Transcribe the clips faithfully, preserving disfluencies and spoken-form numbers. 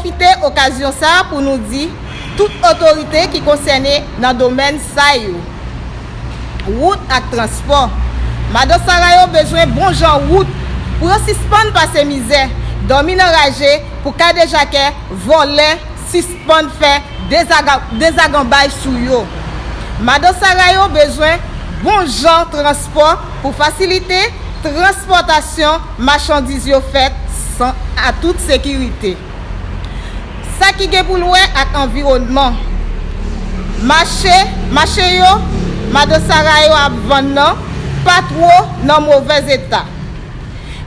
Pwofite okazyon sa a pou nou di tout otorite ki konsène nan domèn sa yo, wout ak transpò, madan Sara yo bezwen bon jan wout pou yo sispann pase mizè, dòmi nan raje, pou kadejakè, vòlè sispann fè dezaga- dezaganbay sou yo. Madan Sara yo bezwen bon jan transpò pou fasilite transpòtasyon machandiz yo fèt san, a tout sekirite. Sa ki gen pou l wè ak anviwònman. Mache, mache yo, madan Sara yo ap vann nan, pa two nan movèz eta.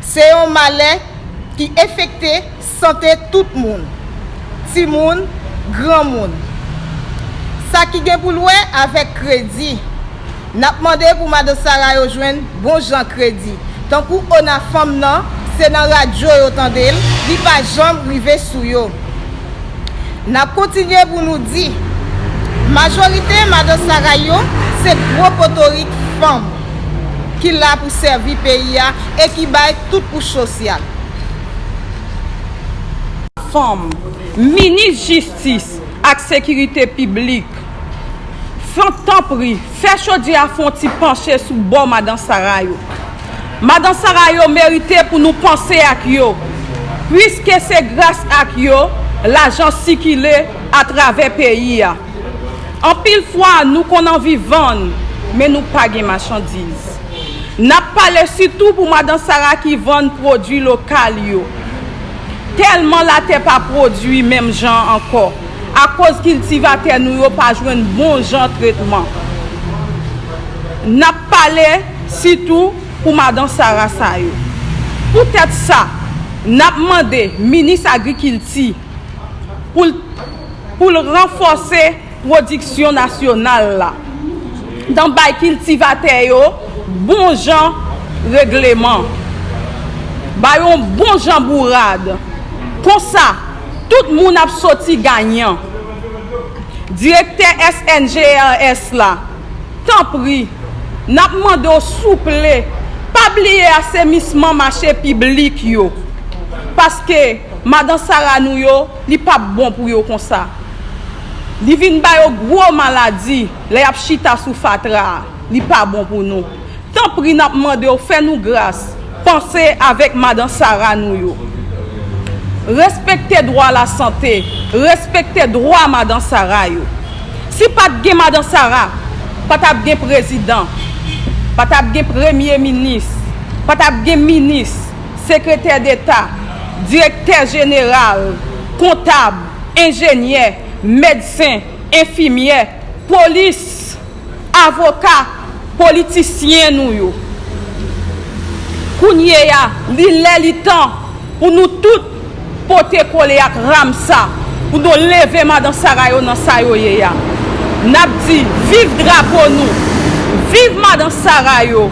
Se yon malè ki enfekte sante tout moun, timoun, granmoun. Sa ki gen pou l wè avèk kredi. N ap mande pou madan Sara yo jwenn bon jan kredi. Tankou Ona Fanm nan, se nan radyo yo tande l, li pa janm rive sou yo. N ap kontinye pou nou di, majorite madan Sara yo se gwo potorik fanm ki la pou sèvi peyi a e ki bay tout kouch sosyal. Fanm, minis jistis ak sekirite piblik, fè, tanpri, fè chodyè a fè yon ti panche sou bò madan Sara yo. Madan Sara yo merite pou nou panse ak yo, piske se gras ak yo lajan sikile atravè peyi a. Anpil fwa, nou konn anvi vann, men nou pa gen machandiz. N ap pale sitou pou madan Sara ki vann pwodui lokal yo. Tèlman latè pa pwodui menm jan ankò, akoz kiltivatè nou yo pa jwenn bon jan tretman. N ap pale sitou pou madan Sara sa yo. Poutèt sa, n ap mande minis agrikilti pou l, pou l ranfòse pwodiksyon nasyonal la, nan bay kiltivatè yo bon jan regleman, bay yon bon jan bourad. Konsa, tout moun ap soti ganyan. Direktè S N G R S la, tanpri, n ap mande w souple, pa bliye asenisman mache piblik yo. Paske madan Sara nou yo, li p ap bon pou yo konsa. Li vin ba yo gwo maladi lè y ap chita sou fatra a. Li pa bon pou nou. Tanpri, n ap mande w fè nou gras, panse avèk madan Sara nou yo. Respekte dwa lasante, respekte dwa madan Sara yo. Si pa t gen madan Sara, pa t ap gen prezidan, pa t ap gen premye minis, pa t ap gen minis, sekretè deta, direktè jeneral, kontab, enjenyè, medsen, enfimyè, polis, avoka, politisyen nou yo. Kounye a, li lè li tan pou nou tout pote kole ak ram sa, pou nou leve madan Sara yo nan sa yo ye a. N ap di, viv drapo nou, viv madan Sara yo.